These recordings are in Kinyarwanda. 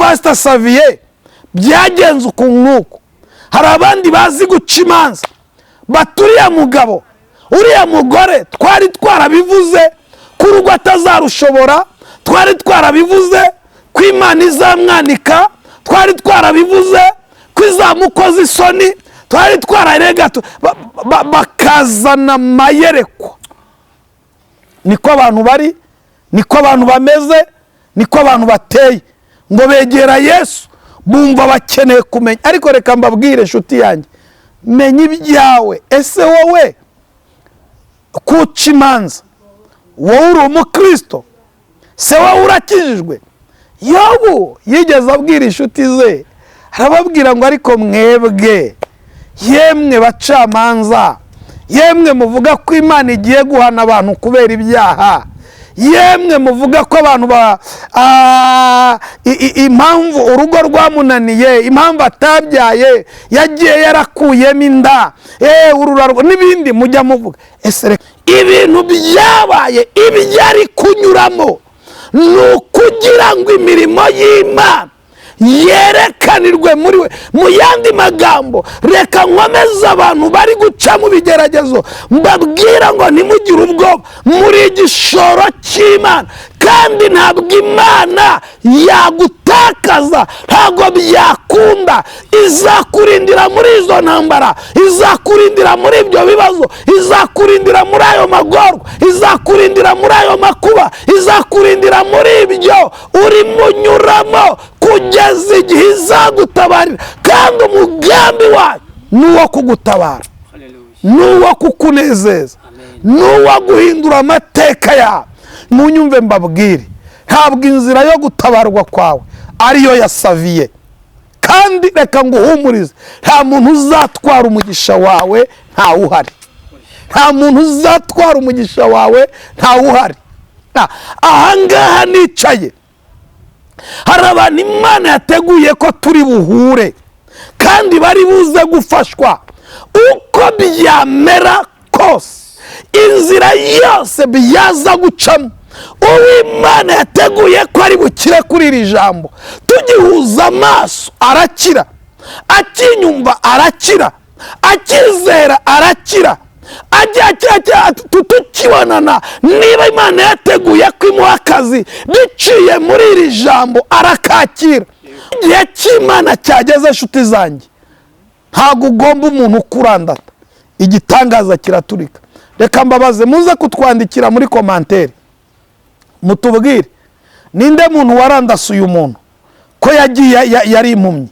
Pasita Saviye, byagenze uku nk'uku. Hari abandi bazi guca imanza, bati uriya mugabo, uriya mugore, twari twarabivuze ko urugo atazarushobora, twari twarabivuze ko Imana izamwanika, twari twarabivuze ko izamukoza isoni, twari twararega. Bakazana amayerekwa. Niko abantu bari, niko abantu bameze, niko abantu bateye. Ngo begera Yesu, bumva bakeneye kumenya. Ariko reka mbabwire, inshuti yanjye, menya ibyawe. Ese wowe kuca imanza, wowe uri umukristo? Se wowe urakijijwe? Yobu yigeze abwira inshuti ze, arababwira ngo: "Ariko mwebwe, yemwe bacamanza, yemwe muvuga ko Imana igiye guhana abantu kubera ibyaha, yemwe muvuga ko abantu ba impamvu urugo rwamunaniye, impamvu atabyaye, yagiye yarakuyemo inda, ururarwa n'ibindi mujya muvuga, ese reka ibintu byabaye, ibyo ari kunyuramo ni ukugira ngo imirimo y'Imana yerekanirwe muri we." Mu yandi magambo, reka nkomeze abantu bari guca mu bigeragezo, mbabwira ngo ntimugire ubwoba, muri igishoro cy'Imana, kandi ntabwo Imana yagutakaza, ntabwo byakunda. Izakurindira muri izo ntambara, izakurindira muri ibyo bibazo, izakurindira muri ayo magorwa, izakurindira muri ayo makuba, izakurindira muri ibyo urimo unyuramo, kugeza igihe izagutabarira. Kandi umugambi wayo ni uwo kugutabara, ni uwo kukunezeza, ni uwo guhindura amateka yawe. Munyumve mbabwire, ntabwo inzira yo gutabarwa kwawe ariyo yasaviye. Kandi reka nguhumurize, nta muntu uzatwara umugisha wawe ntawe uhari. Nta muntu uzatwara umugisha wawe ntawe uhari. Ahangaha nicaye hari abantu Imana yateguye ko turi buhure, kandi bari buze gufashwa uko byamera kose, inzira yose byaza gucamo. Uwimana yateguye ko ari bukire kuri iri jambo, tugihuza amaso arakira, akinyumva arakira, akizera arakira, tukibonana. Niba Imana yateguye ko imuha akazi biciye muri iri jambo, arakakira. Igihe cy'Imana cyageze, inshuti zanjye, ntabwo ugomba umuntu ukurandata, igitangaza kiraturika. Reka mbabaze, muze kutwandikira muri commentaire, mutubwire ninde muntu warandase uyu muntu ko yagiye yari impumyi.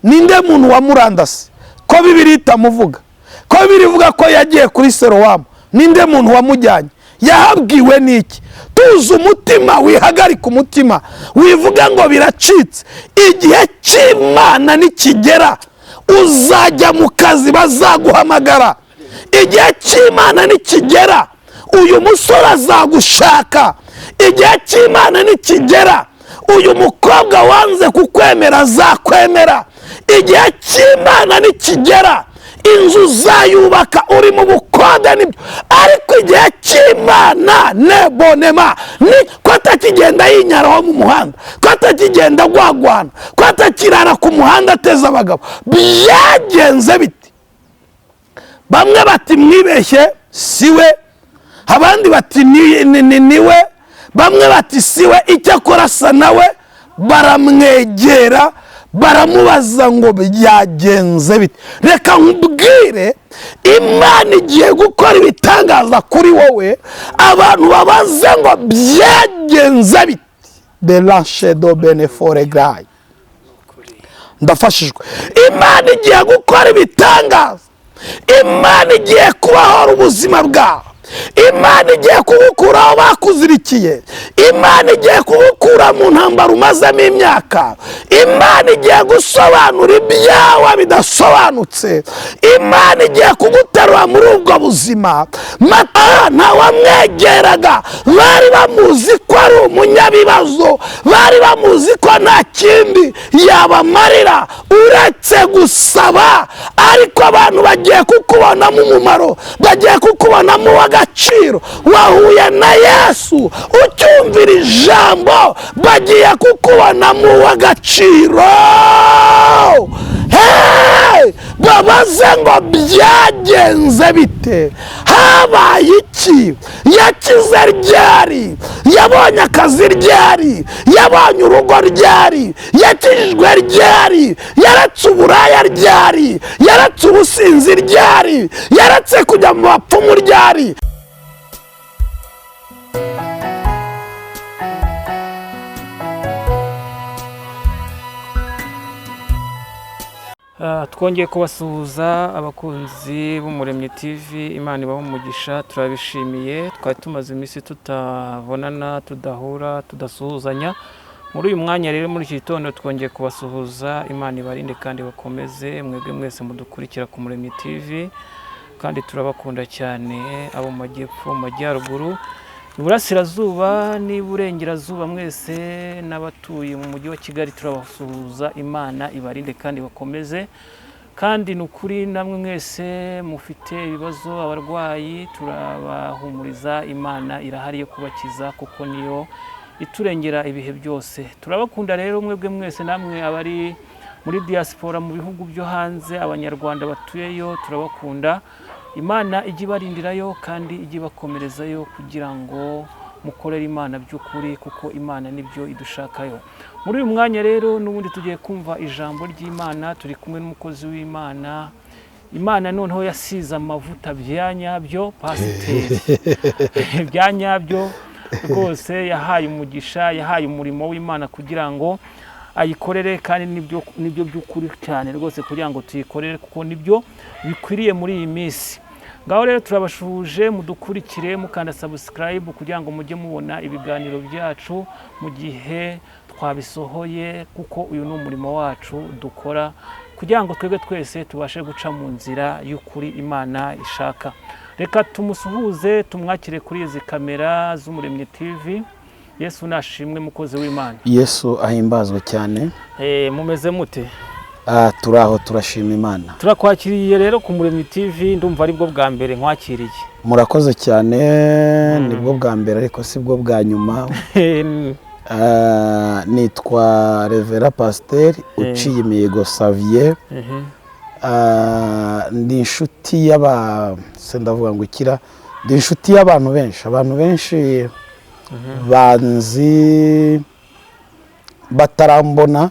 Ninde muntu wamurandase ko Bibiri itamuvuga, ko Bibiri ivuga ko yagiye kuri Serowamu? Ninde muntu wamujyanye? Yahabwiwe n'iki? Tuzi umutima, wihagarika umutima, wivuga ngo biracitse. Igihe cy'Imana nikigera, uzajya mu kazi bazaguhamagara. Igihe cy'Imana nikigera, uyu musore azagushaka. Igihe cy'Imana nikigera, uyu mukobwa wanze kukwemera azakwemera. Igihe cy'Imana nikigera, inzu uzayubaka. Uri mu bukode nibyo, ariko igihe cy'Imana nebonema ni ko atakigenda yinyaraho mu muhanda, ko atakigenda agwagwana, ko atakirara ku muhanda ateza abagabo. Byagenze bite? Bamwe bati mwibeshye, si we. Abandi bati ni we. Bamwe bati si we, icyakora asa nawe. Baramwegera, baramubaza ngo byagenze bite? Reka nkubwire, Imana igiye gukora ibitangaza kuri wowe, abantu babaze ngo byagenze bite? De lanchedo benefore grayi. Ndafashijwe. Imana igiye gukora ibitangaza, Imana igiye kubahora ubuzima bwawe, Imana igiye kugukura aho bakuzirikiye, Imana igiye kugukura mu ntambara umazemo imyaka, Imana igiye gusobanura ibyawe bidasobanutse, Imana igiye kuguterura muri ubwo buzima. Mata ntawamwegeraga, bari bamuzi ko ari umunyabibazo, bari bamuzi ko nta kindi yabamarira uretse gusaba. Ariko abantu bagiye kukubonamo umumaro, bagiye kukubonamo uw'agaciro. uw'agaciro, wahuye na Yesu, ucyumvira ijambo bagiye kukubonamo uw'agaciro. Hey! Babaze ngo byagenze bite, habaye iki, yakize ryari, yabonye akazi ryari, yabonye urugo ryari, yakijijwe ryari, yaretse uburaya ryari, yaretse ubusinzi ryari, yaretse kujya mu bapfumu ryari. Twongeye kubasuhuza abakunzi b'Umuremyi TV, Imana ibahe umugisha, turabishimiye. Twari tumaze iminsi tutabonana, tudahura, tudasuhuzanya. Muri uyu mwanya rero, muri iki gitondo twongeye kubasuhuza. Imana ibarinde kandi bakomeze mwebwe mwese mudukurikira ku Muremyi TV, kandi turabakunda cyane, abo mu majyepfo, mu majyaruguru, iburasirazuba n'iburengerazuba, mwese n'abatuye mu mujyi wa Kigali turabasuhuza. Imana ibarinde kandi bakomeze. Kandi ni ukuri namwe mwese mufite ibibazo, abarwayi, turabahumuriza. Imana irahari yo kubakiza, kuko niyo iturengera ibihe byose. Turabakunda rero mwebwe mwese, namwe abari muri diaspora, mu bihugu byo hanze, abanyarwanda batuyeyo, turabakunda. Imana ijye ibarindirayo kandi ijye ibakomerezayo kugira ngo mukorere Imana by'ukuri, kuko Imana nibyo idushakayo. Muri uyu mwanya rero n'ubundi tugiye kumva ijambo ry'Imana, turi kumwe n'umukozi w'Imana. Imana noneho yasize amavuta bya nyabyo, pasiteri bya nyabyo rwose, yahaye umugisha, yahaye umurimo w'Imana kugira ngo ayikorere, kandi nibyo by'ukuri cyane rwose kugira ngo tuyikorere, kuko nibyo bikwiriye muri iyi minsi. Ngaho rero turabashuhuje, mudukurikire mukanda subscribe kugira ngo mujye mubona ibiganiro byacu mu gihe twabisohoye, kuko uyu ni umurimo wacu dukora kugira ngo twebwe twese tubashe guca mu nzira y'ukuri Imana ishaka. Reka tumusuhuze, tumwakire kuri izi kamera z'Umuremyi TV. Yesu nashimwe, mukozi w'Imana. Yesu ahimbazwe cyane. Mumeze mute? Turaho, turashima Imana. Turakwakiriye rero ku Muremyi TV, ndumva aribwo bwa mbere nkwakiriye. Murakoze cyane, nibwo bwa mbere ariko si bwo bwa nyuma. Nitwa Revera Pasteur Uciye Imihigo Xavier. Ndi inshuti y'aba, se ndavuga ngo ikira, ndi inshuti y'abantu benshi, abantu benshi banzi batarambona.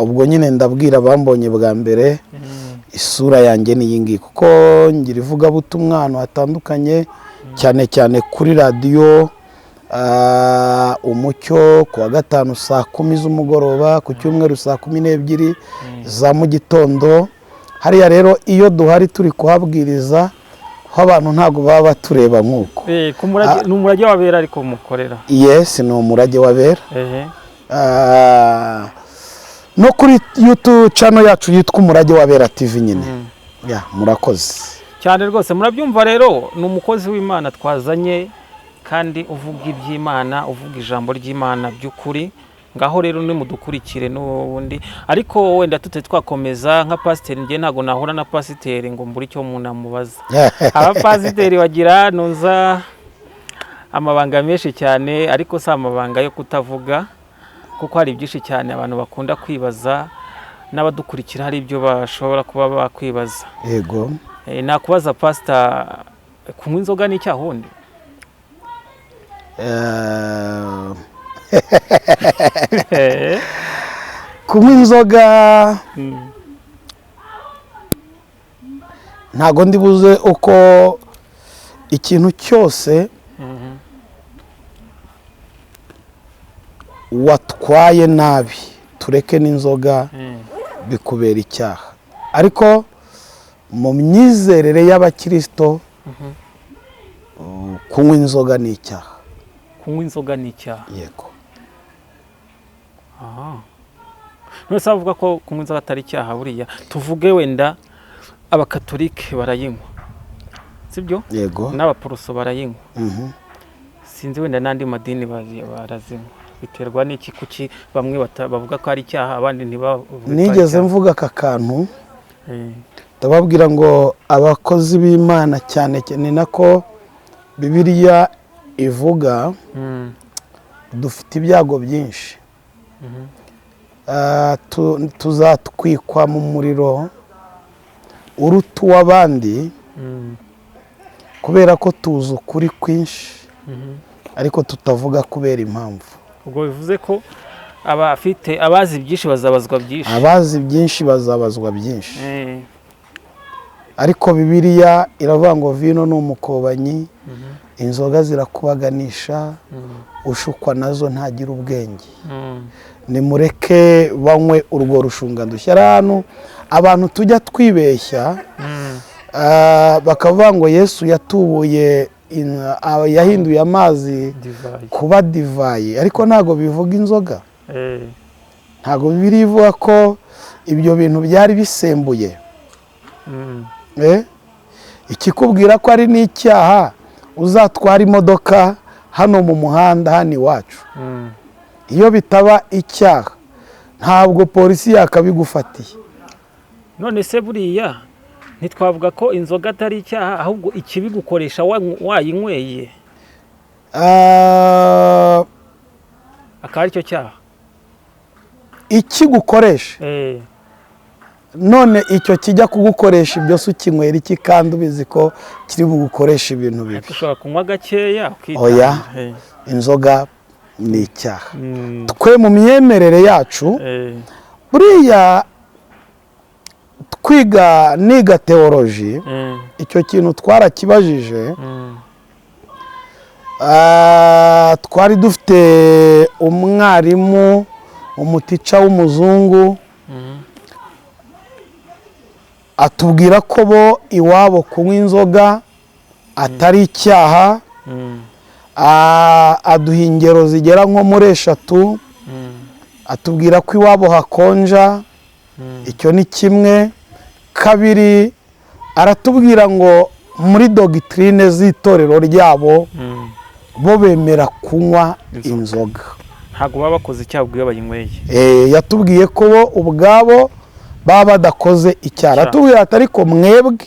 Ubwo nyine ndabwira abambonye bwa mbere, isura yanjye ni iyi ngiyi, kuko ngira ivugabutumwa ahantu hatandukanye, cyane cyane kuri radiyo Umucyo ku wa gatanu 10:00 z'umugoroba, ku cyumweru 12:00 za mu gitondo. Hariya rero iyo duhari turi kuhabwiriza, ho abantu ntabwo baba batureba nk'uko. Ni umurage w'abera ariko mukorera. Yes, ni umurage w'abera. No kuri YouTube channel yacu yitwa Umurage w'Abera TV nyine. Ya, murakoze cyane rwose. Murabyumva rero, ni umukozi w'Imana twazanye, kandi uvuga iby'Imana, uvuga ijambo ry'Imana by'ukuri. Ngaho rero nimudukurikire n'ubundi. Ariko wenda tute twakomeza, nka pasiteri njye ntabwo nahura na pasiteri ngo mbure icyo umuntu amubaza. Abapasiteri bagira ntuza amabanga menshi cyane, ariko si amabanga yo kutavuga, kuko hari byinshi cyane abantu bakunda kwibaza, n'abadukurikira hari ibyo bashobora kuba bakwibaza. Yego. Nakubaza pasita, kunywa inzoga ni icyaha ubundi? Kunywa inzoga ntago ndibuze, uko ikintu cyose watwaye nabi, tureke n'inzoga, bikubera icyaha. Ariko mu myizerere y'abakirisito, kunywa inzoga ni icyaha. Kunywa inzoga ni icyaha? Yego. None se bavuga ko kunywa inzoga atari icyaha, buriya tuvuge wenda abakatolike barayinywa, sibyo? Yego. N'abaporoso barayinywa. Sinzi wenda n'andi madini barazinywa. Biterwa n'iki? Kuki bamwe bavuga ko ari icyaha, abandi ntibavuge ko ari Nigeze icyaha? mvuga aka kantu, ndababwira ngo abakozi b'Imana cyane cyane, ni nako Bibiliya ivuga, dufite ibyago byinshi. Tuzatwikwa mu muriro uruta uw'abandi, kubera ko tuzi ukuri kwinshi ariko tutavuga kubera impamvu. Ubwo bivuze ko abafite, abazi byinshi bazabazwa byinshi. Abazi byinshi bazabazwa byinshi. Ariko Bibiliya iravuga ngo vino ni umukobanyi, inzoga zirakubaganisha, ushukwa nazo ntagira ubwenge. Nimureke banywe urwo rushungandushya. Ari ahantu abantu tujya twibeshya, bakavuga ngo Yesu yatubuye yahinduye amazi divayi kuba divayi, ariko ntabwo bivuga inzoga. Ntabwo Bibiliya ivuga ko ibyo bintu byari bisembuye. Ikikubwira ko ari n'icyaha, uzatwara imodoka hano mu muhanda hano iwacu, iyo bitaba icyaha ntabwo polisi yakabigufatiye. None se buriya ntitwavuga ko inzoga atari icyaha, ahubwo ikibigukoresha wayinyweye akaba aricyo cyaha? Ikigukoresha. None icyo kijya kugukoresha ibyo se ukinywera iki, kandi ubizi ko kiri bugukoresha ibintu bibi? Ariko ushobora kunywa gakeya ukitangira. Oya. Inzoga ni icyaha. Twe mu myemerere yacu, buriya twiga, niga théologie, icyo kintu twarakibajije. Twari dufite umwarimu, umuteacher w'umuzungu, atubwira ko bo iwabo kunywa inzoga atari icyaha. Aduha ingero zigera nko muri eshatu. Atubwira ko iwabo hakonja, icyo ni kimwe. Kabiri, aratubwira ngo muri doctrine z'itorero ryabo, bo bemera kunywa inzoga. Ntabwo baba bakoze icyaha ubwo iyo bayinyweye. Yatubwiye ko bo ubwabo baba badakoze icyaha. Aratubwira ati: "Ariko mwebwe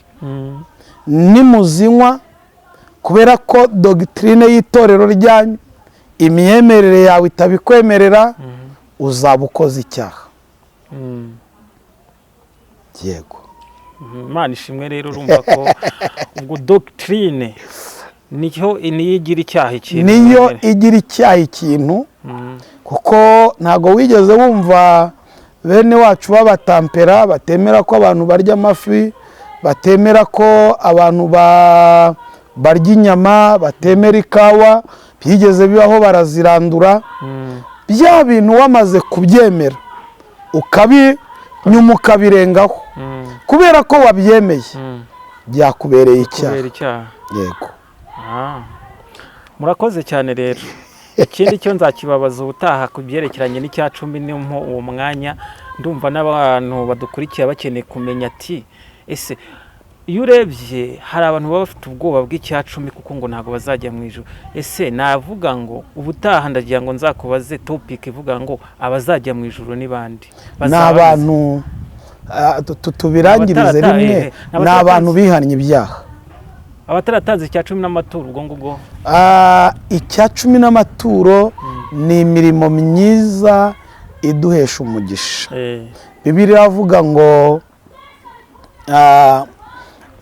nimuzinywa, kubera ko doctrine y'itorero ryanyu, imyemerere yawe itabikwemerera, uzaba ukoze icyaha." Yego. Imana ishimwe rero. Urumva ko ubwo doctrine niyo igira icyaha ikintu. Niyo igira icyaha ikintu, kuko ntabwo wigeze wumva bene wacu b'abatampera batemera ko abantu barya amafi, batemera ko abantu barya inyama, batemera ikawa, byigeze bibaho barazirandura. Bya bintu wamaze kubyemera, ukabi nyuma ukabirengaho kubera ko wabyemeye, byakubereye icyaha. Kubera icyaha. Yego. Murakoze cyane rero. Ikindi cyo nzakibabaza ubutaha ku byerekeranye n'icya cumi, nimpo uwo mwanya. Ndumva n'abantu badukurikiye bakeneye kumenya ati: ese iyo urebye hari abantu baba bafite ubwoba bw'icya cumi kuko ngo ntabwo bazajya mu ijuru? Ese navuga ngo ubutaha ndagira ngo nzakubaze topic ivuga ngo abazajya mu ijuru ni bande? Ni abantu, tubirangirize rimwe, ni abantu bihannye ibyaha. Abataratanze icya cumi n'amaturo ubwo ngubwo? Icya cumi n'amaturo ni imirimo myiza iduhesha umugisha. Bibiliya iravuga ngo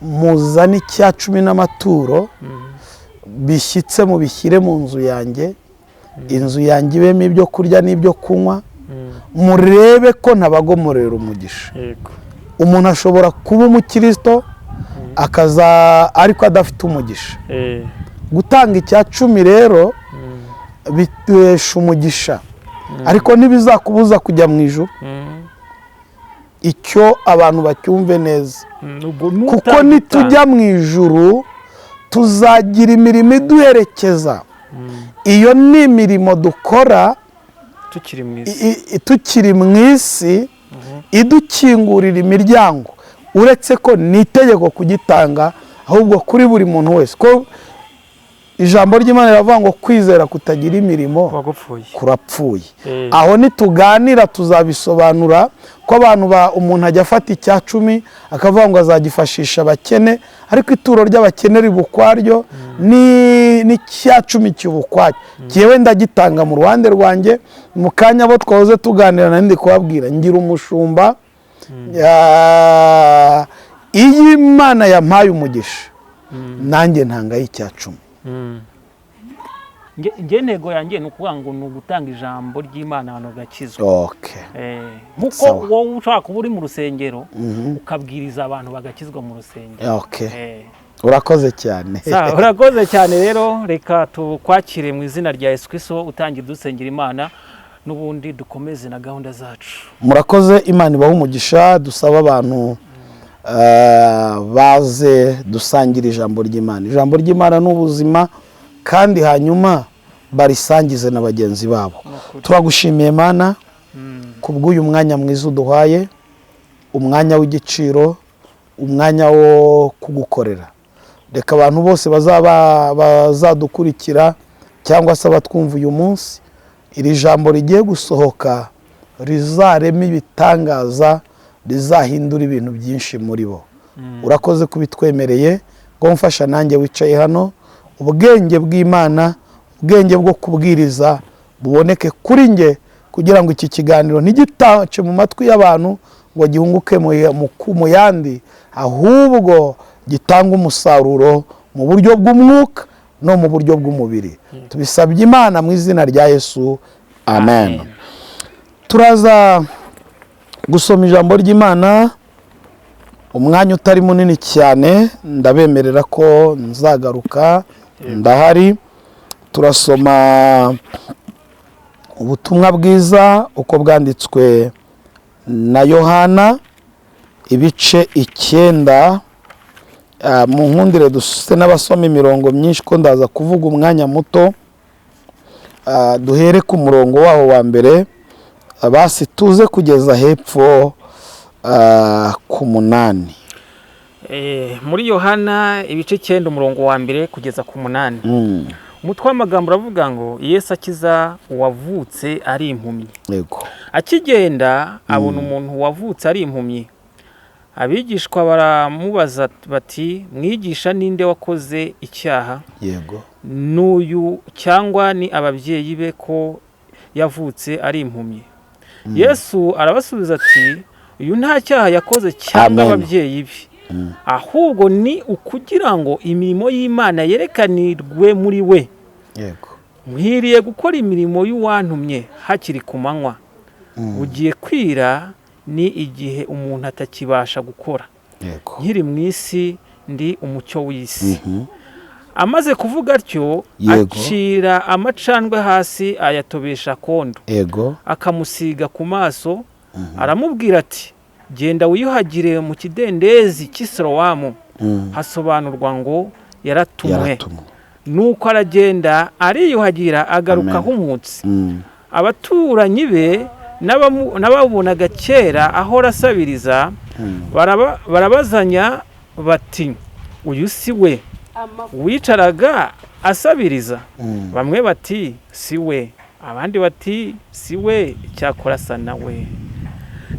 muzane icya cumi n'amaturo bishyitse, mubishyire mu nzu yanjye, inzu yanjye ibemo ibyo kurya n'ibyo kunywa, murebe ko ntabagomorera umugisha. Umuntu ashobora kuba umukristo akaza ariko adafite umugisha. Gutanga icya cumi rero biduhesha umugisha, ariko ntibizakubuza kujya mu ijuru. Icyo abantu bacyumve neza, Ubwo kuko n'utanga nitujya mu ijuru tuzagira imirimo iduherekeza. Iyo ni imirimo dukora tukiri mu isi. Tukiri mu isi, idukingurira imiryango. Uretse ko ni itegeko kugitanga ahubwo kuri buri muntu wese, ko ijambo ry'Imana riravuga ngo kwizera kutagira imirimo wagupfuye kurapfuye. Eh. Aho nituganira tuzabisobanura. Ko abantu umuntu ajya afata 10% akavuga ngo azagifashisha abakene, ariko ituro ry'abakene riba ukwaryo, n'10% kiba ukwacyo. Jyewe ndagitanga mu ruhande rwanjye. Mu kanya abo twahoze tuganira nari ndi kubabwira, ngira umushumba. Iyo Imana yampaye umugisha, nanjye ntangayo 10%. Nge intego yanjye ni ukuvuga ngo ni ugutanga ijambo ry'Imana, abantu bagakizwa. Nk'uko Sawa. wowe ushobora kuba uri mu rusengero, ukabwiriza abantu bagakizwa mu rusengero. Urakoze cyane. Sawa, urakoze cyane. Rero reka tukwakire mu izina rya Yesu Kristo, utangira dusengera Imana, n'ubundi dukomeze na gahunda zacu. Murakoze, Imana ibahe umugisha. Dusaba abantu baze dusangira ijambo ry'Imana. Ijambo ry'Imana ni ubuzima, kandi hanyuma barisangize na bagenzi babo. Nukuri. Turagushimiye Mana kubw'uyu mwanya mwiza uduhaye, umwanya w'igiciro, umwanya wo kugukorera. Reka abantu bose bazaba bazadukurikira cyangwa se abatwumva uyu munsi, iri jambo rigiye gusohoka rizarema ibitangaza, rizahindura ibintu byinshi muri bo. Urakoze kubitwemereye ngo mfasha nanjye wicaye hano, ubwenge bw'Imana, ubwenge bwo kubwiriza buboneke kuri nge, kugira ngo iki kiganiro ntigitace mu matwi y'abantu ngo gihunguke mu yandi, ahubwo gitange umusaruro mu buryo bw'umwuka no mu buryo bw'umubiri. Tubisabye Imana mu izina rya Yesu, amen. Turaza gusoma ijambo ry'Imana umwanya utari munini cyane. Ndabemerera ko nzagaruka, ndahari. Turasoma ubutumwa bwiza uko bwanditswe na Yohana, ibice 9. Mu nkundire duse n'abasoma imirongo myinshi, ko ndaza kuvuga umwanya muto. Duhere ku murongo waho wa mbere, basi tuze kugeza hepfo ku 8. Muri Yohana ibice 9, umurongo wa mbere kugeza ku 8. Umutwe w'amagambo uravuga ngo: "Yesu akiza uwavutse ari impumyi." Akigenda abona umuntu wavutse ari impumyi. Abigishwa baramubaza bati: "Mwigisha, ninde wakoze icyaha, n'uyu cyangwa ni ababyeyi be, ko yavutse ari impumyi?" Yesu arabasubiza ati: "Uyu nta cyaha yakoze cyangwa Amen. ababyeyi be, ahubwo ni ukugira ngo imirimo y'Imana yerekanirwe muri we. Nkwiriye gukora imirimo y'uwantumye hakiri ku manywa. Bugiye kwira, ni igihe umuntu atakibasha gukora. Nkiri mu isi ndi umucyo w'isi." Amaze kuvuga atyo, acira amacandwe hasi, ayatobesha akondo, akamusiga ku maso. Aramubwira ati: "Genda wiyuhagire mu kidendezi cy'i Silowamu." Hasobanurwa ngo "yaratumwe". Yaratumwe. Nuko aragenda, ariyuhagira, agaruka Amen. ahumutse. Abaturanyi be n'abamubonaga kera ahora asabiriza barabazanya bati: "Uyu si we wicaraga asabiriza?" Bamwe bati: "Si we." Abandi bati: "Si we, icyakora asa nawe."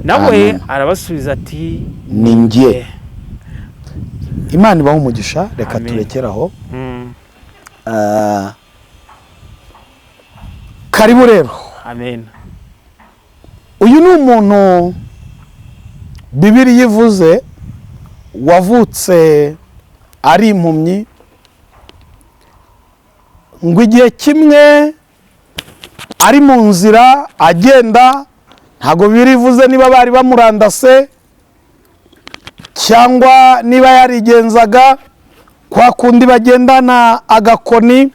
Nawe Amen. arabasubiza ati: Ni njye. Imana ibahe umugisha. Reka Amen. turekere aho. Karibu rero. Amen. Uyu ni umuntu Bibiliya ivuze wavutse ari impumyi, ngo igihe kimwe ari mu nzira agenda, ntabwo Bibiliya ivuze niba bari bamurandase cyangwa niba yarigenzaga kwa kundi bagendana agakoni,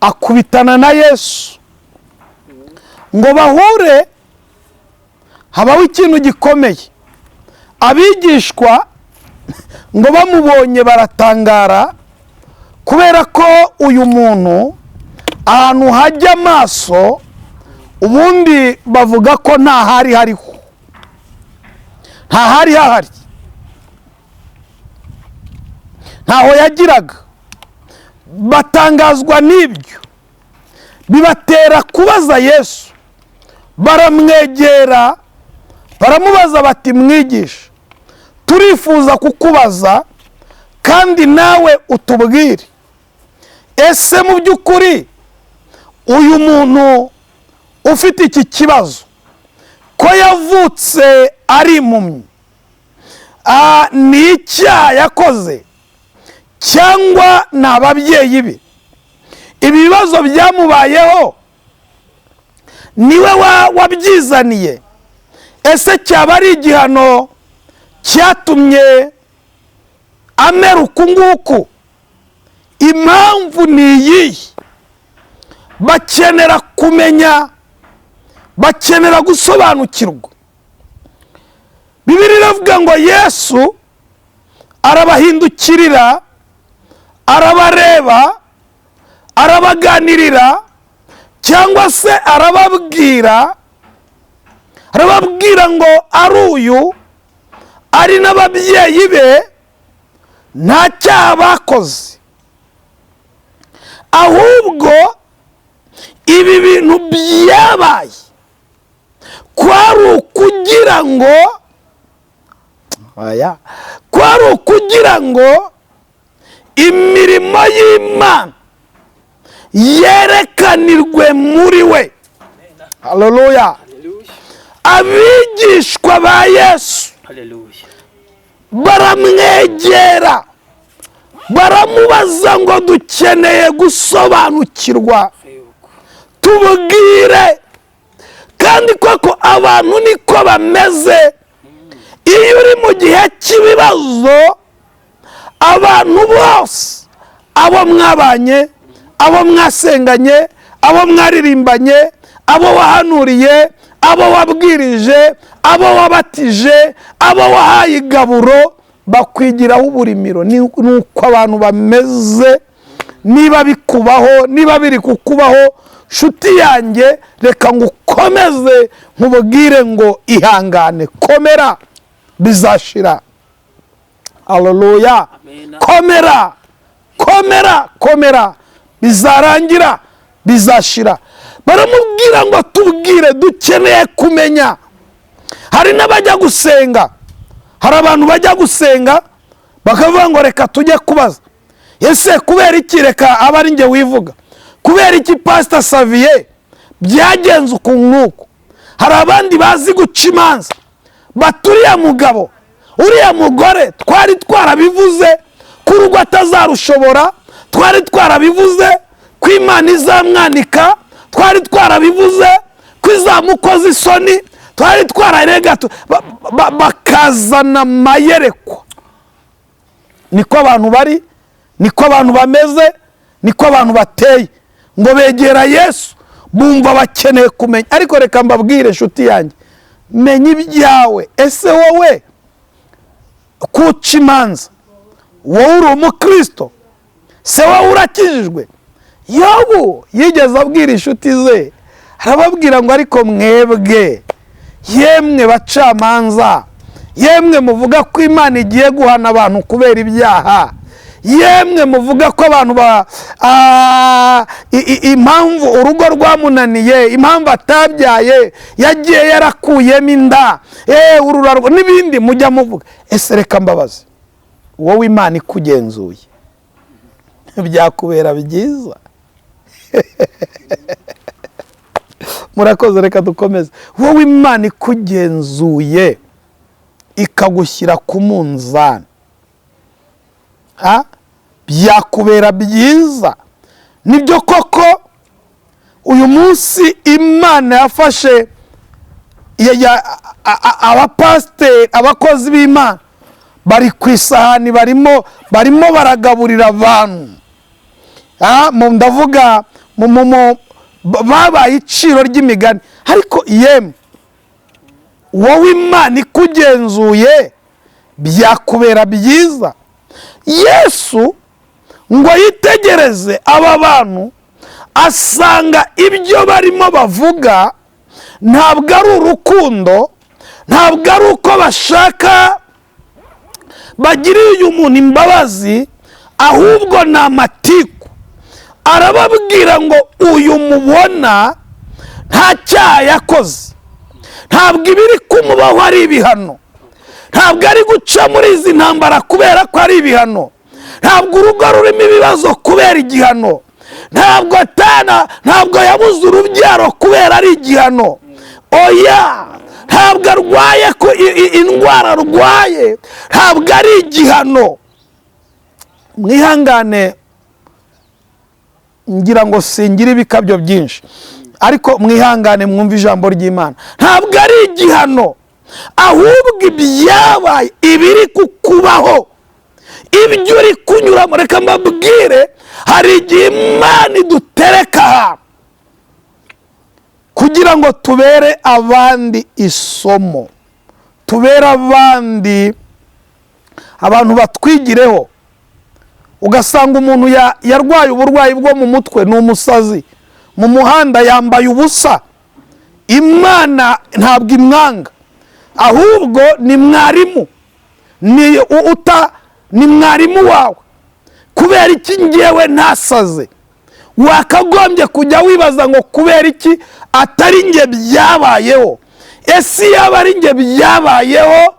akubitana na Yesu ngo bahure. Habaho ikintu gikomeye. Abigishwa ngo bamubonye baratangara, kubera ko uyu muntu ahantu hajya amaso ubundi bavuga ko nta hari hariho, nta hari hahari, ntaho yagiraga. Batangazwa n'ibyo, bibatera kubaza Yesu, baramwegera. Baramubaza bati: "Mwigisha, turifuza kukubaza kandi nawe utubwire, ese mu by'ukuri uyu muntu ufite iki kibazo, ko yavutse ari impumyi, ni icyaha yakoze cyangwa ni ababyeyi be? Ibi bibazo byamubayeho niwe wabyizaniye? Ese cyaba ari igihano cyatumye amera uku nguku? Impamvu ni iyihe?" Bakenera kumenya, bakenera gusobanukirwa. Bibiliya iravuga ngo Yesu arabahindukirira, arabareba, arabaganirira cyangwa se arababwira. Arababwira ngo ari uyu, ari n'ababyeyi be, nta cyaha bakoze, ahubwo ibi bintu byabaye kwari ukugira ngo aya kwari ukugira ngo imirimo y'Imana yerekanirwe muri we. Haleluya! Abigishwa ba Yesu baramwegera, baramubaza ngo: "Dukeneye gusobanukirwa, tubwire." Kandi koko abantu niko bameze. Iyo uri mu gihe cy'ibibazo, abantu bose, abo mwabanye, abo mwasenganye, abo mwaririmbanye, abo wahanuriye, abo wabwirije, abo wabatije, abo wahaye igaburo, bakwigiraho uburimiro. Ni uko abantu bameze. Niba bikubaho, niba biri kukubaho, nshuti yanjye, reka ngo ukomeze nkubwire ngo ihangane, komera, bizashira. Haleluya! Komera, komera, komera, bizarangira, bizashira. Baramubwira ngo: "Tubwire, dukeneye kumenya." Hari n'abajya gusenga, hari abantu bajya gusenga bakavuga ngo: "Reka tujye kubaza." Ese kubera iki? Reka aba ari njye wivuga. Kubera iki Pasita Saviye byagenze uku n'uku? Hari abandi bazi guca imanza, bati: "Uriya mugabo, uriya mugore, twari twarabivuze ko urugo atazarushobora, twari twarabivuze ko Imana izamwanika, twari twarabivuze ko izamukoza isoni, twari twararega." Bakazana amayerekwa. Niko abantu bari, niko abantu bameze, niko abantu bateye. Ngo begera Yesu, bumva bakeneye kumenya. Ariko reka mbabwire, inshuti yanjye, menya ibyawe. Ese wowe kuca imanza, wowe uri umukristo? Se wowe urakijijwe? Yobu yigeze abwira inshuti ze, arababwira ngo: "Ariko mwebwe, yemwe bacamanza, yemwe muvuga ko Imana igiye guhana abantu kubera ibyaha, yemwe muvuga ko abantu ba impamvu urugo rwamunaniye, impamvu atabyaye, yagiye yarakuyemo inda, ururarwa n'ibindi mujya muvuga, ese reka mbabaze, wowe Imana ikugenzuye byakubera byiza?" Murakoze, reka dukomeze. Wowe Imana ikugenzuye, ikagushyira ku munzani, byakubera byiza? Nibyo koko, uyu munsi Imana yafashe abapasiteri, abakozi b'Imana bari ku isahani, barimo baragaburira abantu. Ndavuga babaye iciro ry'imigani. Ariko yemwe, wowe Imana ikugenzuye byakubera byiza? Yesu ngo yitegereze aba bantu, asanga ibyo barimo bavuga ntabwo ari urukundo, ntabwo ari uko bashaka bagiriye uyu muntu imbabazi, ahubwo ni amatiku. Arababwira ngo: "Uyu mubona nta cyaha yakoze, Ntabwo ibiri kumubaho ari ibihano, ntabwo ari guca muri izi ntambara kubera ko ari ibihano, ntabwo urugo rurimo ibibazo kubera igihano, ntabwo atana, ntabwo yabuze urubyaro kubera ari igihano. Oya, ntabwo arwaye ko indwara arwaye ntabwo ari igihano. Mwihangane, ngira ngo singire ibikabyo byinshi, ariko mwihangane mwumve ijambo ry'Imana. Ntabwo ari igihano, ahubwo ibyabaye, ibiri kukubaho, ibyo uri kunyuramo. Reka mbabwire, hari igihe Imana idutereka ahantu kugira ngo tubere abandi isomo, tubere abandi abantu batwigireho. Ugasanga umuntu yarwaye uburwayi bwo mu mutwe, ni umusazi, mu muhanda yambaye ubusa. Imana ntabwo imwanga, ahubwo ni mwarimu, ni uta, ni mwarimu wawe. Kubera iki ngewe ntasaze? Wakagombye kujya wibaza ngo kubera iki atari nge byabayeho? Ese yaba ari nge byabayeho,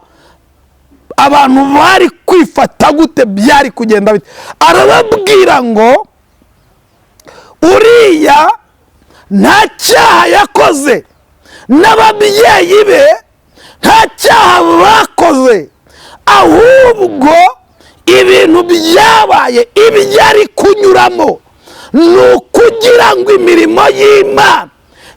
abantu bari kwifata gute? Byari kugenda bite? Arababwira ngo uriya nta cyaha yakoze, n'ababyeyi be nta cyaha bakoze, ahubwo ibintu byabaye, ibyo ari kunyuramo, ni ukugira ngo imirimo y'Imana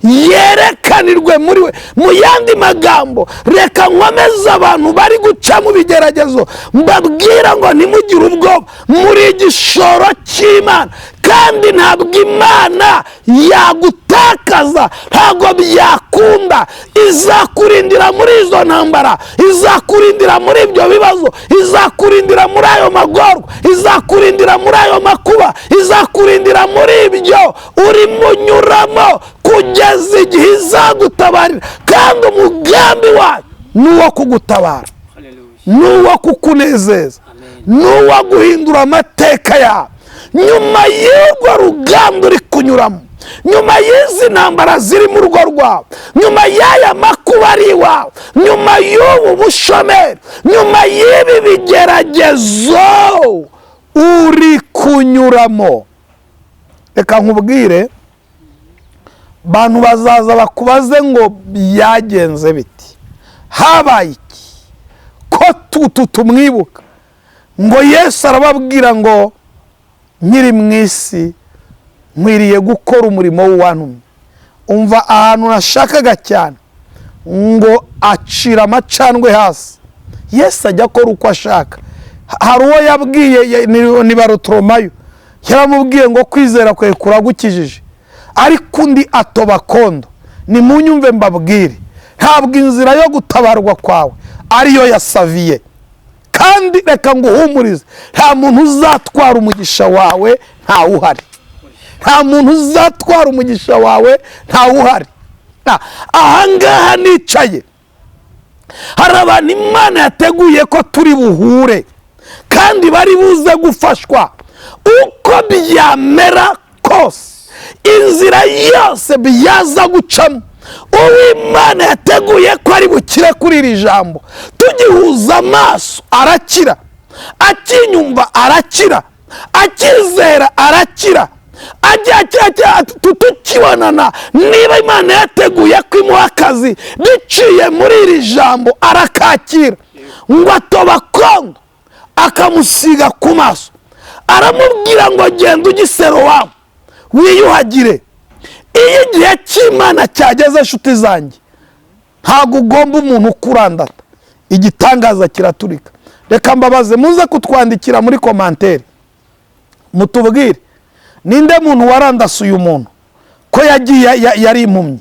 yerekanirwe muri we. Mu yandi magambo, reka nkomeze abantu bari guca mu bigeragezo, mbabwira ngo ntimugire ubwoba, muri igishoro cy'Imana, kandi ntabwo Imana yagutakaza, ntabwo byakunda. Izakurindira muri izo ntambara, izakurindira muri ibyo bibazo, izakurindira muri ayo magorwa, izakurindira muri ayo makuba, izakurindira muri ibyo urimo unyuramo, kugeza igihe izagutabarira. Kandi umugambi wayo ni uwo kugutabara, ni uwo kukunezeza, ni uwo guhindura amateka yawe. Nyuma y'urwo rugamba uri kunyuramo, nyuma y'izi ntambara ziri mu rugo rwawe, nyuma y'aya makuba ari iwawe, nyuma y'ubu bushomeri, nyuma y'ibi bigeragezo uri kunyuramo, reka nkubwire, bantu bazaza bakubaze ngo byagenze biti, habaye iki, ko tumwibuka? Ngo Yesu arababwira ngo nkiri mu isi nkwiriye gukora umurimo w'uwantumye. Umva ahantu nashakaga cyane, ngo acira amacandwe hasi. Yesu ajya akora uko ashaka. Hari uwo yabwiye, ni Barutoromayo, yaramubwiye ngo kwizera kwe kuragukijije, ariko undi atoba kondo. Nimunyumve mbabwire, ntabwo inzira yo gutabarwa kwawe ariyo yasaviye. Kandi reka nguhumurize, nta muntu uzatwara umugisha wawe ntawuhari. Nta muntu uzatwara umugisha wawe ntawuhari. Ahangaha nicaye hari abantu Imana yateguye ko turi buhure, kandi bari buze gufashwa uko byamera kose, inzira yose byaza gucamo. Uwimana yateguye ko ari bukire kuri iri jambo, tugihuza amaso arakira, akinyumva arakira, akizera arakira, tukibonana. Niba Imana yateguye ko imuha akazi biciye muri iri jambo, arakakira. Ngo atoba kondo akamusiga ku maso, aramubwira ngo genda ugisero wawe wiyuhagire. Iyo igihe cy'Imana cyageze, inshuti zanjye, ntabwo ugomba umuntu ukurandata, igitangaza kiraturika. Reka mbabaze, muze kutwandikira muri commentaire, mutubwire ninde muntu warandase uyu muntu ko yagiye yari impumyi?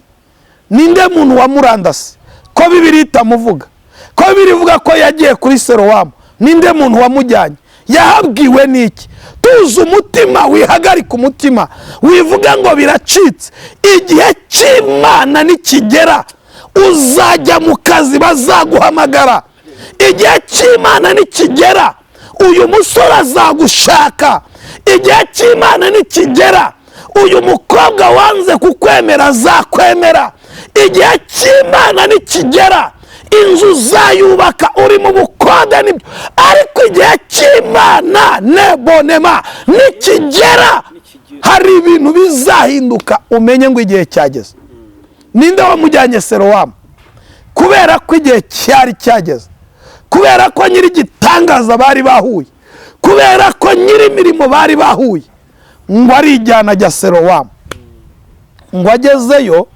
Ninde muntu wamurandase ko Bibiliya itamuvuga, ko Bibiliya ivuga ko yagiye kuri Serowamu? Ninde muntu wamujyanye? Yahabwiwe n'iki? Tuzi umutima, wihagarika umutima, wivuga ngo biracitse. Igihe cy'Imana nikigera uzajya mu kazi, bazaguhamagara. Igihe cy'Imana nikigera uyu musore azagushaka. Igihe cy'Imana nikigera uyu mukobwa wanze kukwemera azakwemera. Igihe cy'Imana nikigera, inzu uzayubaka uri mu bukode nibyo, ariko igihe cy'Imana nebonema nikigera, hari ibintu bizahinduka, umenye ngo igihe cyageze. Ninde wamujyanye Serowamu? Kubera ko igihe cyari cyageze, kubera ko nyiri igitangaza bari bahuye, kubera ko nyiri imirimo bari bahuye, ngo arijyana ajya Serowamu. Ngo agezeyo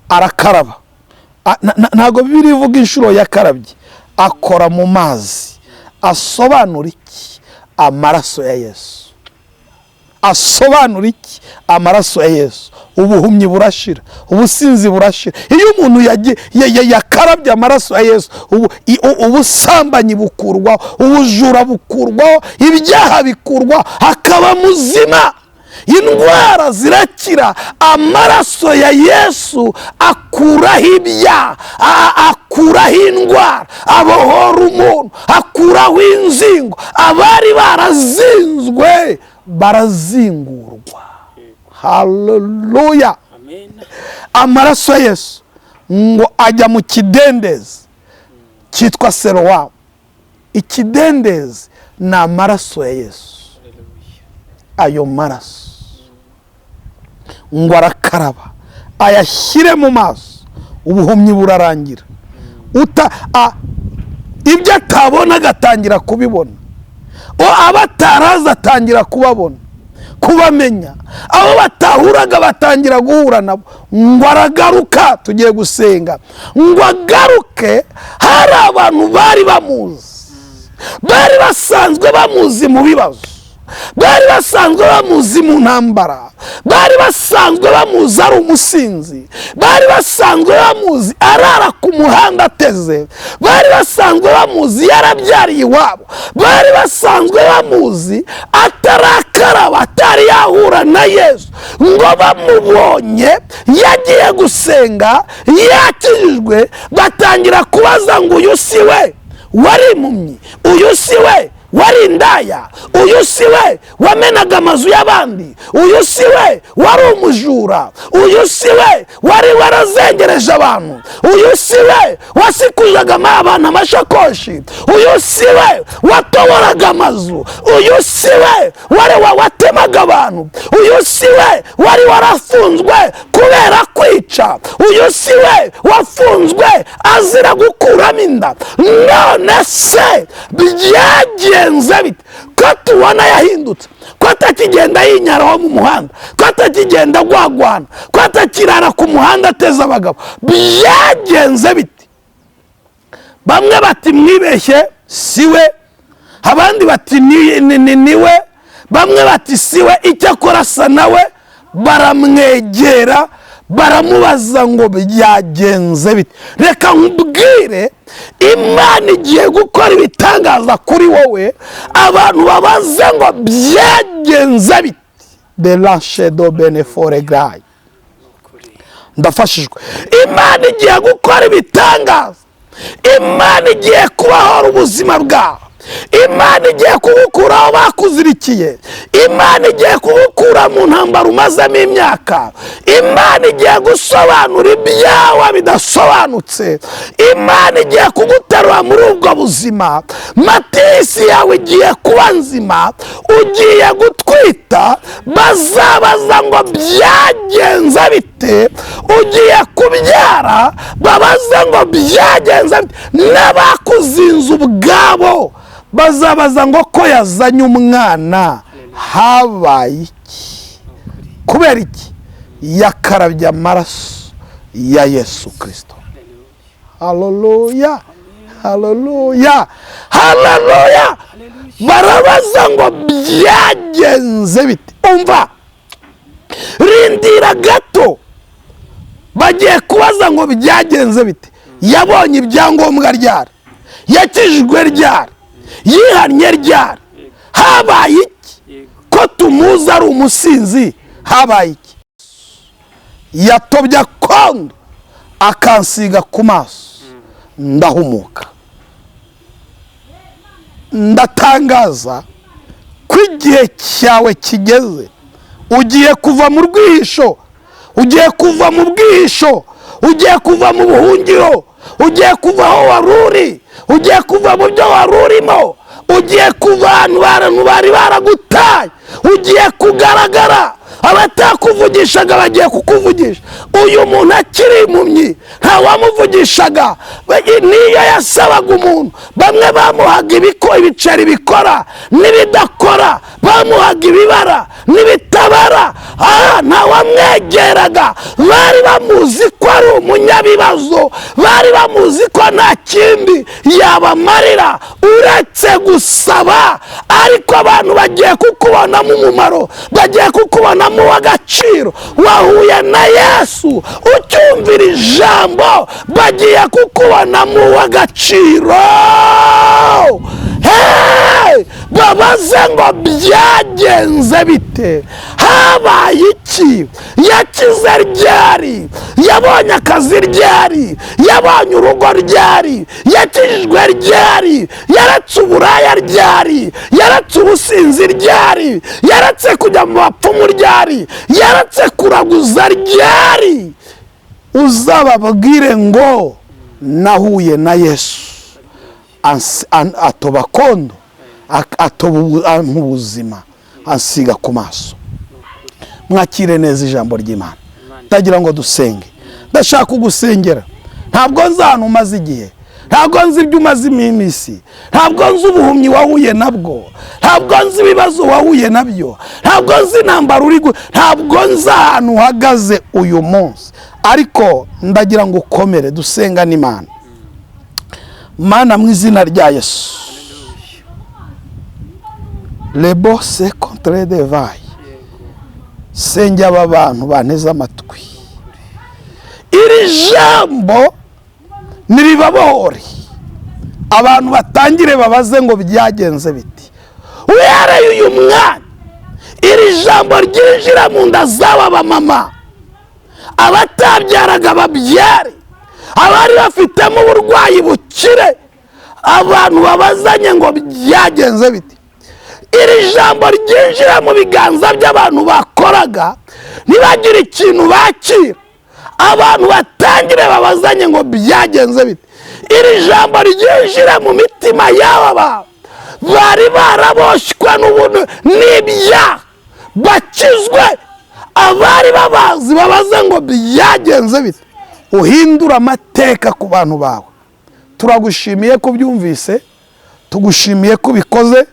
arakaraba. Ntabwo Bibiliya ivuga inshuro yakarabye, akora mu mazi. Asobanura iki? Amaraso ya Yesu. Asobanura iki? Amaraso ya Yesu. Ubuhumyi burashira, ubusinzi burashira. Iyo umuntu yakarabye amaraso ya Yesu, ubusambanyi bukurwaho, ubujura bukurwaho, ibyaha bikurwaho, akaba muzima, indwara zirakira. Amaraso ya Yesu akuraho ibyaha, akuraho indwara, abohora umuntu, akuraho inzingo. Abari barazinzwe barazingurwa. Haleluya! Amen. Amaraso ya Yesu ngo ajya mu kidendezi cyitwa Serowamu. Ikidendezi ni amaraso ya Yesu. Ayo maraso ngo arakaraba, ayashyire mu maso, ubuhumyi burarangira. Ibyo atabona agatangira kubibona, abo atarazi atangira kubabona, kubamenya, abo batahuraga batangira guhura nabo. Ngo aragaruka, tugiye gusenga, ngo agaruke hari abantu bari bamuzi, bari basanzwe bamuzi mu bibazo, bari basanzwe bamuzi mu ntambara, bari basanzwe bamuzi ari umusinzi, bari basanzwe bamuzi arara ku muhanda ateze, bari basanzwe bamuzi yarabyariye iwabo, bari basanzwe bamuzi atarakaraba, atari yahura na Yesu. Ngo bamubonye yagiye gusenga yakijijwe, batangira kubaza ngo uyu si we wari impumyi, uyu si we wari indaya, uyu si we wamenaga amazu y'abandi, uyu si we wari umujura, uyu si we wari warazengereje abantu, uyu si we wasikuzaga abantu amashakoshi, uyu si we watoboraga amazu, uyu si we wari watemaga abantu, uyu si we wari warafunzwe kubera kwica, uyu si we wafunzwe azira gukuramo inda. None se byagenze bite ko tubona yahindutse, ko atakigenda yinyaraho mu muhanda, ko atakigenda agwagwana, ko atakirara ku muhanda ateze abagabo? Byagenze bite? Bamwe bati mwibeshye si we, abandi bati ni we, bamwe bati si we, icyakora asa nawe. Baramwegera baramubaza ngo byagenze bite? Reka nkubwire, Imana igiye gukora ibitangaza kuri wowe, abantu babaze ngo byagenze bite? De lanchedo benefore grayi. Ndafashijwe. Imana igiye gukora ibitangaza, Imana igiye kubahora ubuzima bwawe, Imana igiye kugukura aho bakuzirikiye, Imana igiye kugukura mu ntambara umazemo imyaka, Imana igiye gusobanura ibyawe bidasobanutse, Imana igiye kuguterura muri ubwo buzima, matisi yawe igiye kuba nzima, ugiye gutwita, bazabaza ngo byagenze bite, ugiye kubyara, babaza ngo byagenze bite, n'abakuzinze ubwabo bazabaza ngo ko yazanye umwana habaye iki? Kubera iki? Yakarabye amaraso ya Yesu Kristo. Haleluya, haleluya, haleluya! Barabaza ngo byagenze bite? Umva, rindira gato, bagiye kubaza ngo byagenze bite? Yabonye ibyangombwa ryari? Yakijijwe ryari? Yihannye ryari? Habaye iki? Ko tumuzi ari umusinzi, habaye iki? Yatobye akondo akansiga ku maso, ndahumuka. Ndatangaza ko igihe cyawe kigeze, ugiye kuva mu rwihisho, ugiye kuva mu bwihisho, Ugiye kuva mu buhungiro, ugiye kuva aho wari uri, ugiye kuva mu byo wari urimo, ugiye kuva ahantu abantu bari baragutaye, ugiye kugaragara. Abatakuvugishaga bagiye kukuvugisha. Uyu muntu akiri impumyi ntawamuvugishaga, niyo yasabaga umuntu, bamwe bamuhaga ibiceri bikora n'ibidakora, bamuhaga ibibara n'ibitabara, ntawamwegeraga. Bari bamuzi ko ari umunyabibazo, bari bamuzi ko nta kindi yabamarira uretse gusaba. Ariko abantu bagiye kukubonamo umumaro, bagiye kukubonamo uw'agaciro. Wahuye na Yesu ucyumvira ijambo, bagiye kukubonamo uw'agaciro. Hey! Babaze ngo byagenze bite, habaye iki, yakize ryari, yabonye akazi ryari, yabonye urugo ryari, yakijijwe ryari, yaretse uburaya ryari, yaretse ubusinzi ryari, yaretse kujya mu bapfumu ryari, yaretse kuraguza ryari. Uzababwire ngo nahuye na Yesu, atoba kondo, atoba ubuzima, ansiga ku maso. Mwakire neza ijambo ry'Imana. Ndagira ngo dusenge. Ndashaka kugusengera. Ntabwo nzi ahantu umaze igihe, ntabwo nzi ibyo umaze iminsi, ntabwo nzi ubuhumyi wahuye nabwo, ntabwo nzi ibibazo wahuye nabyo, ntabwo nzi intambara uri, ntabwo nzi ahantu uhagaze uyu munsi, ariko ndagira ngo ukomere. Dusenga n'Imana. Mana, mu izina rya Yesu, lebo se contre de vayi, senge aba bantu banteze amatwi, iri jambo niribabohore. Abantu batangire babaze ngo byagenze biti. Uhereye uyu mwanya, iri jambo ryinjira mu nda z'aba bamama, abatabyaraga babyare, abari bafitemo uburwayi bukire. Abantu babazanye ngo byagenze biti. Iri jambo ryinjira mu biganza by'abantu bakoraga ntibagire ikintu bakira, abantu batangire babazanye ngo byagenze bite. Iri jambo ryinjira mu mitima y'aba bantu bari baraboshywe n'ubuntu n'ibyaha, bakizwe. Abari babazi babaze ngo byagenze bite. Uhindura amateka ku bantu bawe. Turagushimiye ko ubyumvise, tugushimiye ko ubikoze,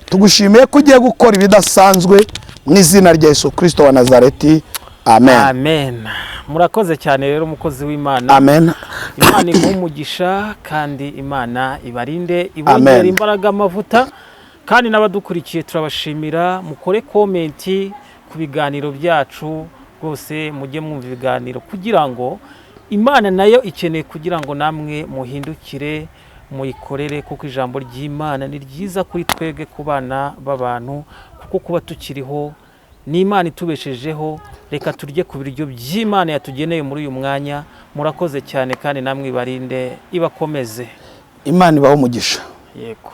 tugushimiye ko ugiye gukora ibidasanzwe, mu izina rya Yesu Kirisito wa Nazareti, amen. Amen. Murakoze cyane rero, umukozi w'Imana. Amen. Imana iguhe umugisha, kandi Imana ibarinde, ibongere Amen. imbaraga, amavuta. Kandi n'abadukurikiye turabashimira. Mukore comment ku biganiro byacu rwose, mujye mwumva ibiganiro, kugira ngo Imana nayo ikeneye kugira ngo namwe muhindukire muyikorere, kuko ijambo ry'Imana ni ryiza kuri twebwe, ku bana b'abantu, kuko kuba tukiriho ni Imana itubeshejeho. Reka turye ku biryo by'Imana yatugeneye muri uyu mwanya. Murakoze cyane, kandi namwe ibarinde, ibakomeze. Imana ibahe umugisha. Yego.